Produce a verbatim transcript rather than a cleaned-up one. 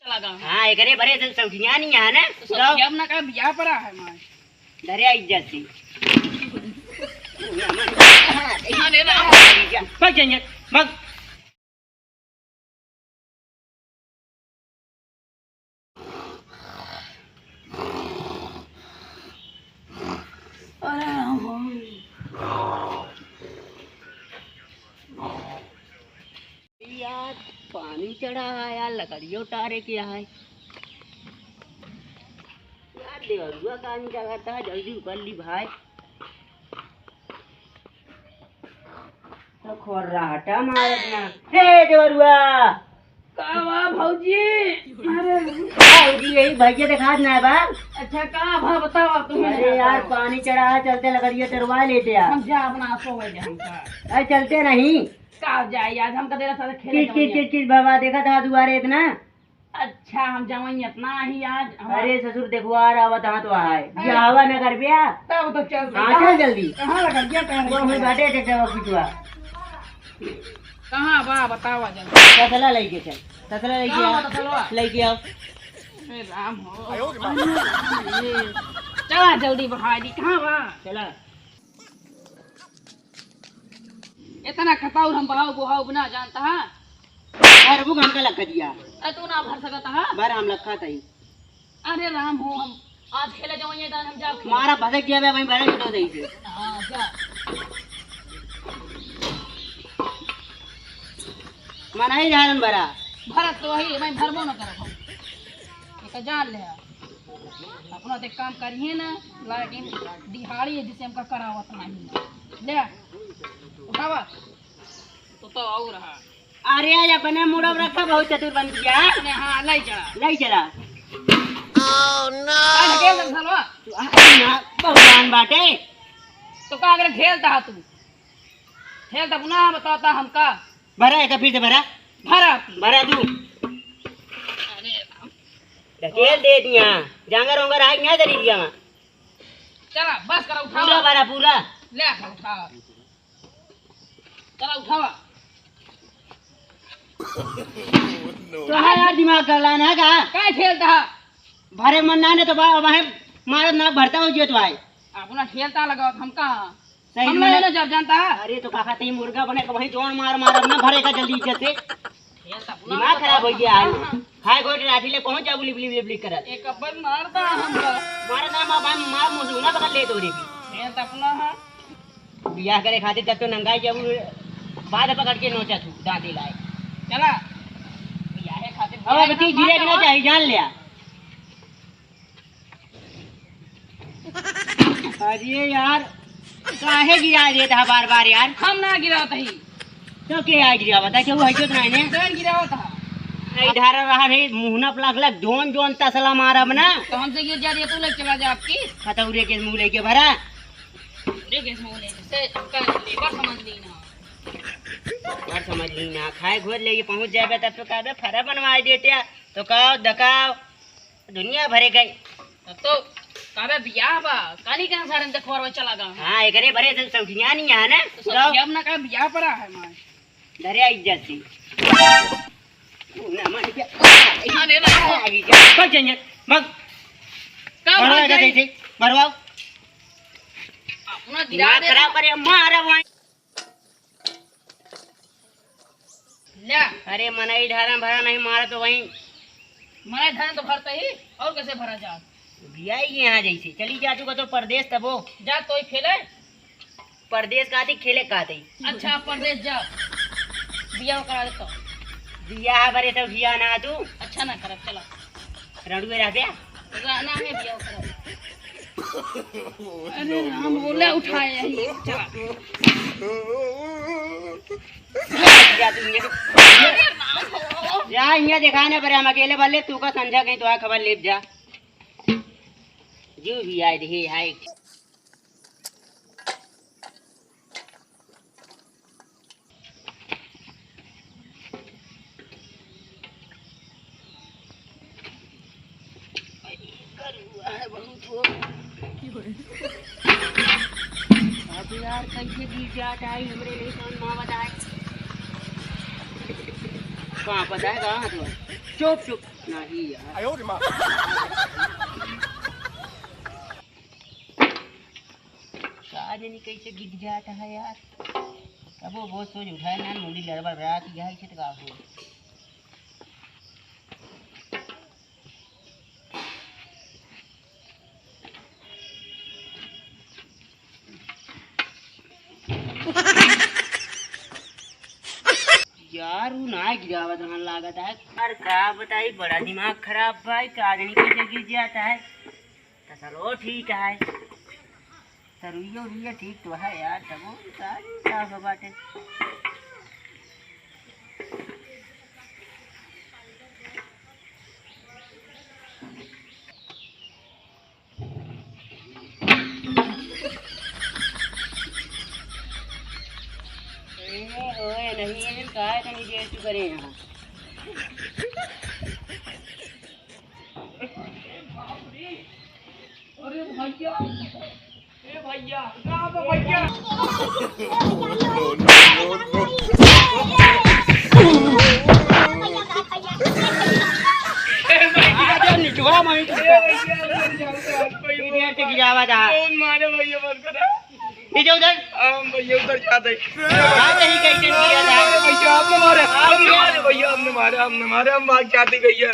लगा। हाँ, एकरे बरे से सौखिया नहीं है ना? तो सौखिया अपना का बियाह परा है माय। डरे आई जैसी। अरे ना। भाग जाइए, भाग। अरे राम। यार, पानी चढ़ा है यार, लकड़ियों उतारे के है। यार, देवरुआ का नहीं करता, जल्दी उकर ली भाई। तो खोर्राटा मारत ना। हे देवरुआ! का बा भौजी? अरे भौजी, यही भैया देखात ना बा। अच्छा, का भा बतावा तुम? अरे यार, पानी चढ़ा है, चलते लकड़िया टरवा लेते यार। हम जा अपना सो गए जा हमका। अरे चलते नहीं। का जाई आज हमका देर साथ खेले किस, किस, जाओ। किस, किस बाबा देखा था दुआरे इतना? अच्छा, हम जवाई इतना ही आज हम अरे ससुर, देखो आ रहा बता तो आए। हाँ। ये हवा न कर बिया। तब तो चल हाँ, रही। चल जल्दी। कहाँ लगा गया, कहाँ वो लगा हुई गया? बाटे, टेक्टर और पिछुआ। कहाँ बा, बतावा जल्दी। तसला लेके चल, तसला लेके कहाँ आओ। बा तसलवा? लेके आओ। हे राम हो। आयो रे बाप। चला जल्दी बहा दी, कहाँ बा? चला। इतना खताउर हम बहाव बोहाव ना जानता है। भरबू हमका लग दिया। अरे तू ना भर सकता है। भर हम लखा तई। अरे राम हो, हम आज खेले जाओ ये दान हम जाओ खेले। मारा भसक गया बे, वहीं भरे छुटो दे इसे। हाँ, जा। मनाई धारन भरा। भरत तो वही, मैं भरबो न करब हम। ये तो जान ले। अपना तो काम करिए ना, लेकिन दिहाड़ी है जिसे हमका करावत नहीं। ले, उठावा। तो, तो और रहा। अरे, आज अपने मुड़ब रखा, बहुत चतुर बन गया। अपने, हाँ, ले चला। ले चला। Oh, no! का ढकेल दे, सालवा? तू, आ, ना, भगवान बाटे। तो का अगर खेलता है तू? खेलता पुनः बताता हमका। भरा है, फिर से भरा। भरा। भरा तू। अरे राम। ढकेल दे दिया। जांगर ओंगर आइ ना जरी दिया। चला, बस करा, उठावा। पूरा भरा, पूरा। ले, उठा। चला, उठावा। तो है यार, दिमाग कर लाना है का? का खेलता है? भरे मन ना ने तो बा-, वहे मारत ना भरता हो जियो तो आए। अपना खेलता लगावत हम का? सही हम में। ना जब जानता है। अरे तो काका, ती मुर्गा बने के वही जोन मार मार, अब ना भरे का जल्दी इज्जत से। खेलता अपना दिमाग खराब हो गया है। हाँ। खाए गोट लाठी ले पहुंच जा, बुली बुली बुली करत। एक अब्बल मारता हमका। मार ना, मार, मार, मार, मुंह ना पकड़ ले तोरे भी। खेलता अपना है। बियाह करे खातिर तब तो नंगाई जब बाद पकड़ के नोचा तू, दांती लाए। चला। बियाहे खातिर अब अब ती गिरे के ना चाही, जान लिया। अरे यार, काहे गिरा देता है बार बार यार? हम ना गिरावत ही। तो के आ गिरावत है? केहू है क्यों नहीं ने? कौन गिरावत है? नहीं, ढारा रहा रे, मुहना पलाख लग, जोन जोन तसला मारब ना। तो हमसे गिर जा रही है, तू लेके चला जा आपकी। खतौरे के मुंह लेके भरा। देख, इसमें वो नहीं, जैसे आपका लेबर समझ ली ना। लेबर समझ ली ना, खाए घोर लेके पहुंच जाबे तब तो कहबे फरा बनवाए देते, तो काव दकाव दुनिया भरे गए। तब तो कहबे बियाह बा, काली कहाँ सारे देखो और चला गया। हाँ, एकरे भरे से सौखिया नहीं है ना? तो सौखिया अपना का बियाह परा है मार। डरे इज्जत से। ना मान के। अरे ना। आ गई जा। भाग जाइए, भाग। का भरवा भाग का जाई? जैसे, भरवाओ। अपना गिरा दिमाग दे खराब रहा। करे, मारा वहीं। ले। अरे मनई ढारा भरा नहीं मारा तो वहीं। मनई ढारा तो भरता ही, और कैसे भरा जा? बियाह ही यहाँ जैसे। चली जा चुका तो परदेश तबो। जा तो ही खेले। परदेश का थी, खेले का थी। अच्छा, परदेश जा। बियाह करा दे तो। बियाह बरे तो बियाह ना तू। अच्छा ना करब, चला। रड़ुए रह गया। रहना है बियाह करा। अरे राम, बोले उठाए यही, चला। जा तू ये। जा, ये देखा ना बरे, हम अकेले बल्ले, तू का समझा कहीं तो आ खबर ले जा। जो भी आए, देखिए, आए। करुआ है बहुत हो। अब यार, कैसे गिर जात है, हमरे लिए कौन माँ बताए? कहाँ पता है, कहाँ हाथ में? चुप, चुप। नहीं यार। का जानी कैसे गिर जाता है यार। कबो वो सोच उठाए ना, मुंडी लड़बड़ रात यही से तो का हो। यार, उ ना गिरावत रहन लागत है। यार, का बताई, बड़ा दिमाग खराब भाई, का आदमी कैसे गिर जाता है। तो चलो, ठीक है, तरुइया उरुइया ठीक तो है यार, तबो सारी का बाटे। ए, ओए, नहीं, ये का है, तनी देर से करे यहाँ। अरे भैया, ए भैया, ना बा भैया। ए भैया, अरे निचवा माई। ए भैया, मर जाऊंगा आज, भैया। इधर से गिरावा जा। कौन मारे भैया, मत करा। नीचे उधर। हम भैया उधर जाते। बात नहीं कैसे किया था। भैया, आप न मारे, आप न मारे भैया, आप न मारे, आप न मारे, हम भाग जाते भैया।